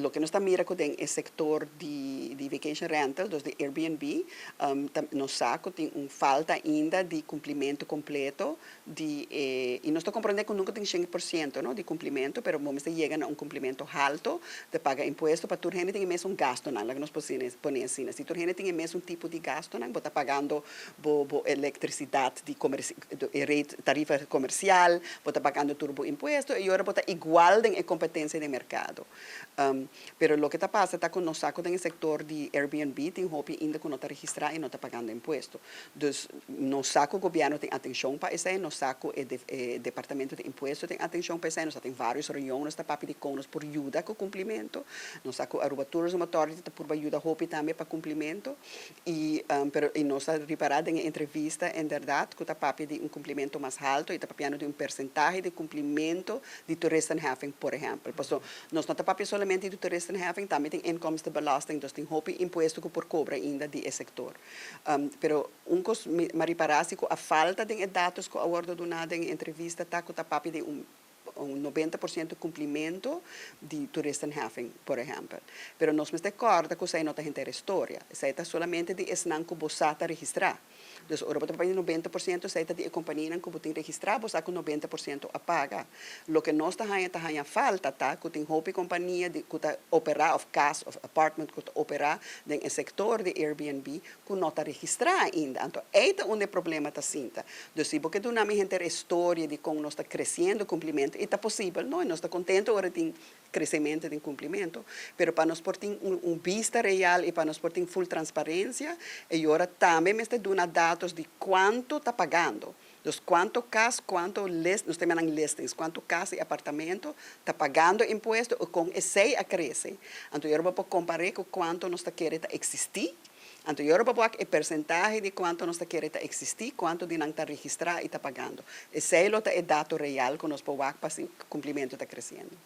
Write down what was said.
Loke nos ta mira ku den e sektor di vacation rental, dus di Airbnb, nos sa ku tin un falta ainda di kumplimentu kompleto i nos ta komprondé ku nunka tin 100%, no, di kumplimentu, pero bo mester yega na un kumplimentu haltu di paga impuesto pa tur hende tin e mesun gastunan, laga nos pone asina. Si tur hende tin e mesun tipo di gastunan, bo ta pagando bo elektrisidat di rate, tarifa komersial, bo ta pagando tur bo impuesto i ora bo ta igual den e kompetensia di merkado. Pero loke ta pasa ta ku nos sa ku den e sektor di Airbnb tin hopi ainda ku no ta registrá i no ta pagando impuesto. Dus nos sa ku gobièrnu tin atenshon pa esei, nos sa ku e departamento di impuesto tin atenshon pa esei, nos tin vários reunion, nos ta papia di kon nos por yuda ku kumplimentu. Nos sa ku Aruba Tourism Authority ta purba yuda hopi tambe pa kumplimentu. Pero i nos a ripará den e entrevista inderdaad ku ta papia di un kumplimentu mas haltu i ta papiando di un persentahe di kumplimentu di toeristenheffing, por ehèmpel. Pasobra nos no ta papia solamente di toeristenheffing, tambe tin inkomstenbelasting, dus tin hopi impuesto ku por kobra ainda di e sektor. Pero un kos mi a ripará si ku a falta den e datos ku a wòrdu duná den e entrevista ta ku ta papia di un 90% kumplimentu di toeristenheffing, por ehèmpel. Pero nos mester kòrda ku esei no ta henter historia. Esei ta solamente di esnan ku bo sa ta registrá. Dus ora bo ta papia di 90%, esei ta di e kompanianan ku bo tin registrá, bo sa ku 90% a paga. Loke nos ta haña falta ta ku tin hopi kompania ku ta operá òf kas òf apartment ku ta operá den e sektor di Airbnb ku no ta registrá ainda. Anto, ei ta unda e problema ta sinta. Dus si bo ke duna mi henter historia di kon nos ta kresiendo kumplimentu, i ta posibel, no? I nos ta kontentu ora tin kresementu di kumplimentu, pero pa nos por tin un bista real i pa nos por tin full transparensia, i ora tambe mester duna datos di kuantu ta pagando. Dus kuantu kas, kuantu list, nos tin listings, kuantu kas i apartamento ta pagando impuesto i kon esei a krese. Anto, ora bo kompará ku kuantu nos ta kere ta eksistí, anto ora bo e persentahe di kuantu nos ta kere ta eksistí, kuantu di nan ta registrá i ta pagando. Esei lo ta e dato real ku nos por pa kumplimentu ta kresiendo.